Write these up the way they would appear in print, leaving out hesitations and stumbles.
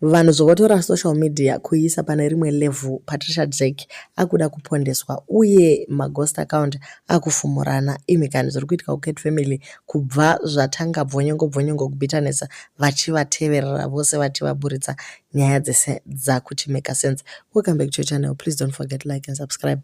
Vanhu zvovotora social media kuiisa pane rimwe level. Patricia Jack akuda kupondeswa uye maghost account akufumurana. Imi kani, zviri kuitika kuCat Family kubva zvatanga bvonyongo bvonyongo kubitterness, vachivateverera vose, vachivaburitsa nyaya dzese dzakuti make sense. Welcome back to your channel. Please don't forget like and subscribe.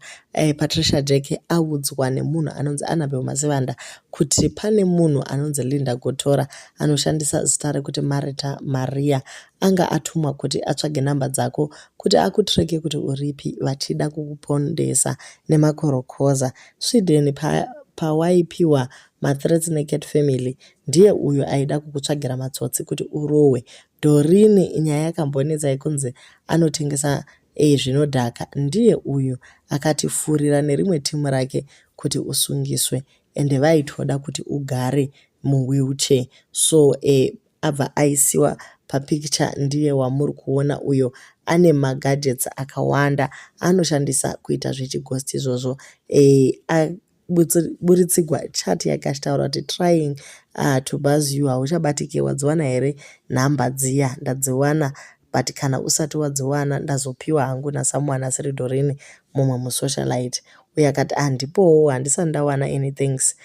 Patricia Jack audzwa nemunhu anonzi Annabel Masivanda kuti pane munhu anonzi Linda Gotora anoshandisa zita rekuti Marita Maria anga atumwa kuti atsvage nhamba dzako kuti akutreke kuti uripi, vachida kukupondesa nemakorokoza. Sweden pawaipiwa mathreats neCat Family, ndiye uyo aida kukutsvagira matsotsi kuti urohwe. Doreen, nyaya yakambonetsa yekunzi anotengesa zvinodhaka, ndiye uyu akatifurira nerimwe timu rake kuti usungiswe, ende vaitoda kuti ugare muwheelchair. So abva aisiwa papicture, ndiye wamuri kuona uyo ane magadgets akawanda anoshandisa kuita zvechighost izvozvo. Aburitsigwa chat yake achitaura kuti, "Trying to buzz you, hauchabatike. Wadziwana here nhamba dziya?" "Ndadziwana, but kana usati wadziwana, ndazopiwa hangu nasomeone asiri Doreen, mumwe musocialite." Uye akati, "Handipowo, handisati ndawana anythings."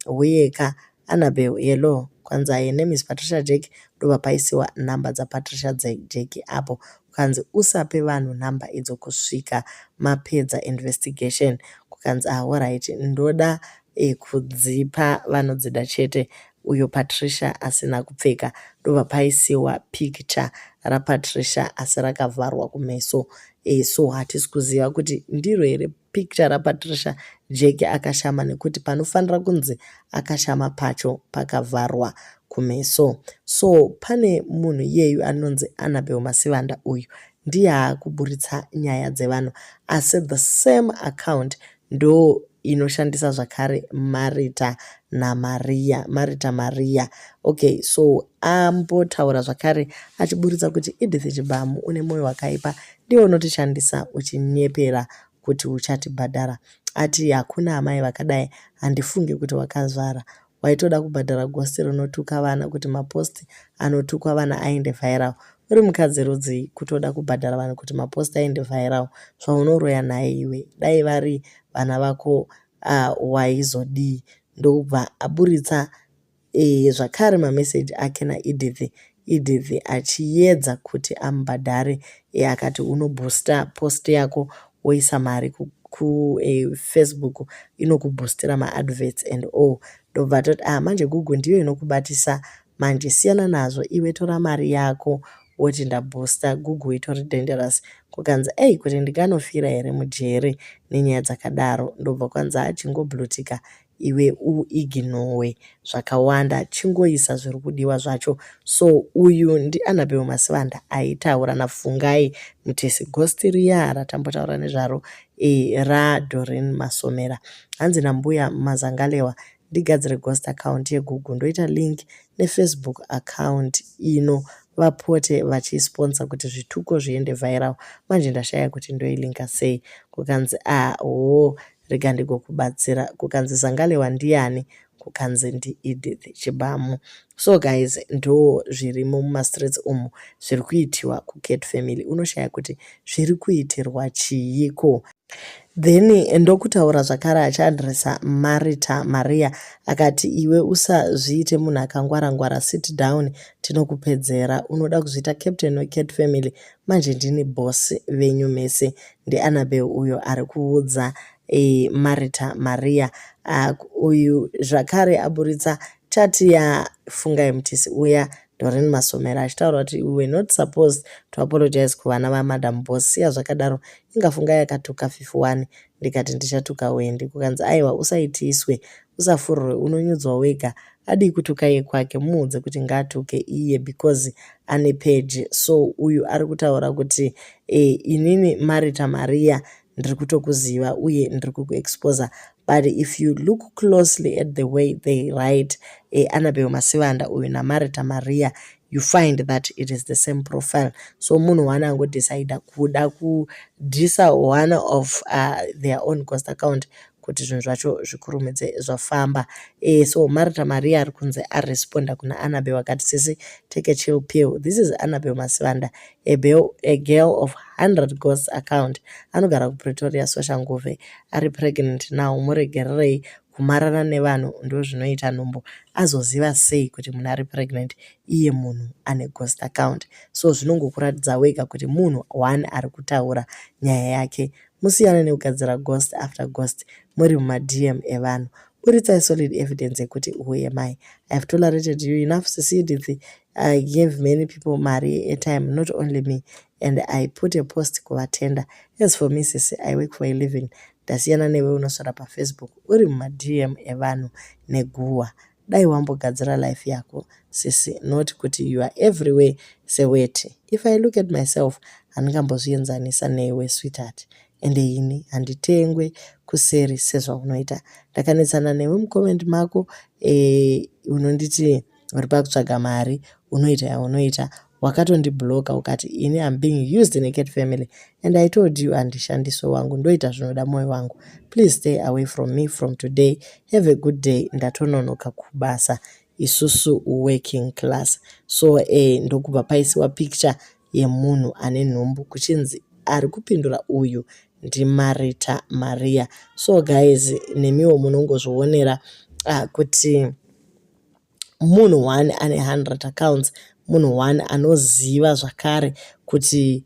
Uyeka Annabel, "Hello." Kwanzi, "Her name is Patricia Jack." Ndobva paisiwa nhamba dzaPatricia Jack apo. Kukanzi, "Usape vanhu nhamba idzo kusvika mapedza investigation." Kukanzi, "Alright, ndoda kudzipa vanodzida chete." Uyo Patricia asina kupfeka. Ndobva paisiwa picture raPatricia asi rakavharwa kumeso. So hatisi kuziva kuti ndiro here picture raPatricia Jack akashama, nekuti panofanira kunzi akashama pacho pakavharwa kumeso. So pane munhu iyeyu anonzi Annabel Masivanda, uyu ndiye aakuburitsa nyaya dzevanhu, asi the same account ndo inoshandisa zvakare Marita naMaria, Marita Maria. Okay, so ambotaura zvakare achiburitsa kuti Edith Chibamu une mwoyo wakaipa, ndiwe unotishandisa uchinyepera kuti uchatibhadhara. Ati hakuna amai vakadai, handifungi kuti wakazvara. Waitoda kubhadhara ghost rinotuka vana kuti mapost anotukwa vana aende viral. Uri mukadzi rudzii kutoda kubhadhara vanhu kuti mapost aende viral? Zvaunoroya naye iwe, dai vari vana vako waizodii? Ndobva aburitsa zvakare mameseji ake naEdith, Edith achiedza kuti amubhadhare. Akati unobhusta post yako, woisa mari kuFacebook, inokubhustira maadverts and all. Ndobva atoti, "Ah, manje Google ndiyo inokubatisa manje, siyana nazvo iwe, tora mari yako woti ndabhusta. Google itori dangerous." Kukanzi, "Ei, kuti ndinganofira here mujeri nenyaya dzakadaro?" Ndobva kwanzi, "Achingoblutika iwe, uignore zvakawanda, chingoisa zviri kudiwa zvacho." So uyu ndiAnnabel Masivanda aitaura naFungai Mutesi, ghost riya ratambotaura nezvaro raDoreen Masomera. Hanzi nambuya Mazangalewa, "Ndigadzire ghost account yeGoogle, ndoita link neFacebook account ino, vapote vachisponsor kuti zvituko zviende viral. Manje ndashaya kuti ndoilinka sei." Kukanzi, "A hoo, rega ndigokubatsira." Kukanzi, "Zangalewa ndiani?" Kukanzi, "NdiEdith Chibamu." So guys, ndo zvirimo mumastreets umu zviri kuitiwa kuCat Family. Unoshaya kuti zviri kuitirwa chiiko. Then ndokutaura zvakare achiadhiresa Marita Maria, akati, "Iwe usazviite munhu akangwara-ngwara, sit down, tinokupedzera. Unoda kuzviita captain weCat Family, manje ndini boss venyu mese." NdiAnnabel uyo ari kuudza Marita Maria. Uyu zvakare aburitsa chat yaFungai Mutisi uya, Doreen Masomera, achitaura kuti, "We were not supposed to apologize kuvana vaMadam Boss. Siya zvakadaro, inga Fungai akatuka 51, ndikati ndichatuka Wendy." Kukanzi, "Aiwa, usaitiswe, usafururwe, unonyudzwa wega. Adii kutuka iye kwake? Muudze kuti ngaatuke iye because ane page." So uyu ari kutaura kuti inini Marita Maria ndiri kutokuziva uye ndiri kukuexposa. But if you look closely at the way they write, Annabel Masivanda uyu naMarita Maria, you find that it is the same profile. So munhu one angodecida kuda kudhisa one of their own ghost account kuti Kuti zvinhu zvacho zvikurumidze zvafamba. E, so Marita Maria ari kunzi aresponda kuna Annabel akati, "Sisi, take a chill pill. This is Annabel Masivanda, a girl of 100 ghosts account. Anogara kuPretoria, Soshanguve. Ari pregnant now. Muregererei, kumarana nevanhu ndozvinoita nhumbu. Azoziva sei kuti munhu ari pregnant iye munhu ane ghost account?" So zvinongokuratidza wega kuti munhu one ari kutaura nyaya yake. Musiyane nekugadzira ghost after ghost muri mumaDM evanhu. Buritsai solid evidence yekuti uye mai. I have tolerated you enough, Sisi Edith. I gave many people mari airtime, not only me, and I put a post kuvatenda. As for me, sisi, I work for a living. Ndasiyana newe unoswera paFacebook uri mumaDM evanhu neguhwa. Dai wambogadzira life yako, sisi, not kuti you are everywhere seweti. If I look at myself, handingambozvienzanisa newe, sweetheart. Ende ini handitengwe kuseri sezvaunoita. Ndakanetsana newe mucomment mako unonditi uri pakutsvaga mari, unoita yaunoita. Wakatondibloka ukati ini am being used in a cat family, and I told you handishandiswe wangu, ndoita zvinoda mwoyo wangu. Please stay away from me from today. Have a good day. Ndatononoka kubasa, isusu working class." So ndokubva paisiwa picture yemunhu ane nhumbu, kuchinzi ari kupindura uyu ndiMarita Maria. So guys, nemiwo munongozvionera kuti munhu one ane 100 accounts, munhu one anoziva zvakare kuti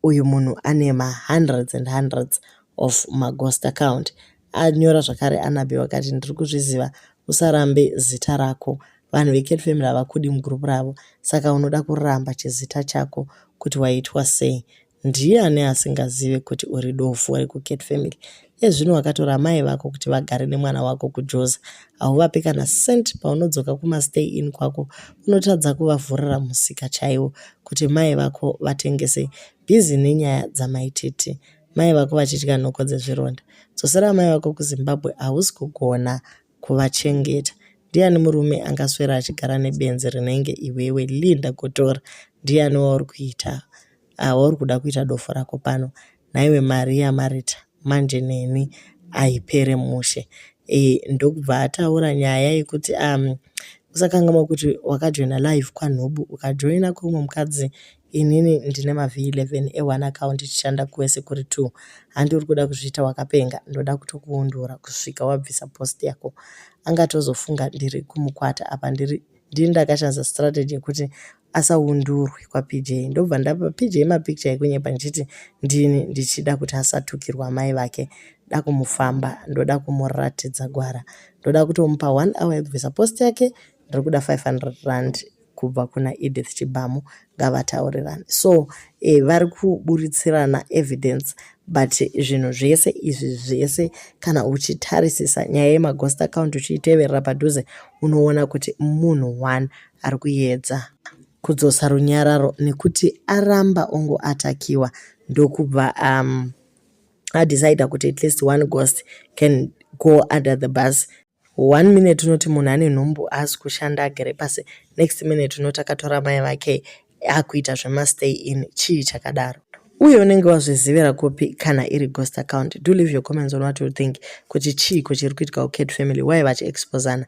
uyu munhu ane mahundreds and hundreds of maghost account. Anyora zvakare Annabel akati, "Ndiri kuzviziva, usarambe zita rako. Vanhu vecat family havakudi mugurupu ravo, saka unoda kuramba chizita chako kuti waitwa sei? Ndiani asingazive kuti uri dofo rekucat family? Ezvino wakatora mai vako kuti vagare nemwana wako kuJoza, hauvapi kana cent. Paunodzoka kumastay in kwako, unotadza kuvavhurira musika chaiwo kuti mai vako vatengese. Busy nenyaya dzamaititi, mai vako vachidya nhoko dzezvironda. Dzosera mai vako kuZimbabwe, hausi kugona kuvachengeta. Ndiani murume angaswera achigara nebenzi rinenge iwewe, Linda Gotora? Ndiani wauri kuita wauri kuda kuita dofo rako pano nhaiwe, Maria Marita? Manje neni haipere mushe." Ndokubva ataura nyaya yekuti usakanganwa kuti wakajoina live kwanhubu, ukajoina kumwe mukadzi. Inini ndine maV11 e1 account, tichishanda kwese kuri 2. Handi uri kuda kuzviita wakapenga? Ndoda kutokuundura kusvika wabvisa post yako. Angatozofunga ndiri kumukwata apa ndiri ndini ndakashandisa strategy yekuti asaundurwe kwaPJ. Ndobva ndapa PJ mapicture ekunyepa ndichiti ndini, ndichida kuti asatukirwa mai vake. Da kumufamba, ndoda kumuratidza gwara. Ndoda kutomupa one hour yekubvisa post yake. Ndiri kuda R500 kubva kuna Edith Chibamu. Ngavataurirane." So vari kuburitsirana evidence, but zvinhu zvese izvi zvese, kana uchitarisisa nyaya yemaghost account, uchiiteverera padhuze, unoona kuti munhu one ari kuedza kudzosa runyararo nekuti aramba ongoatakiwa, ndokubva adecida kuti at least one ghost can go under the bus. One minute unoti munhu ane nhumbu, haasi kushanda, agere pasi. Next minute unoti akatora mai vake, akuita zvemastay in. Chii chakadaro? Uye unenge wazvizivira kupi kana iri ghost account? Do leave your comments on what you think, kuti chiiko chiri kuitika kucat family, why vachiexposana.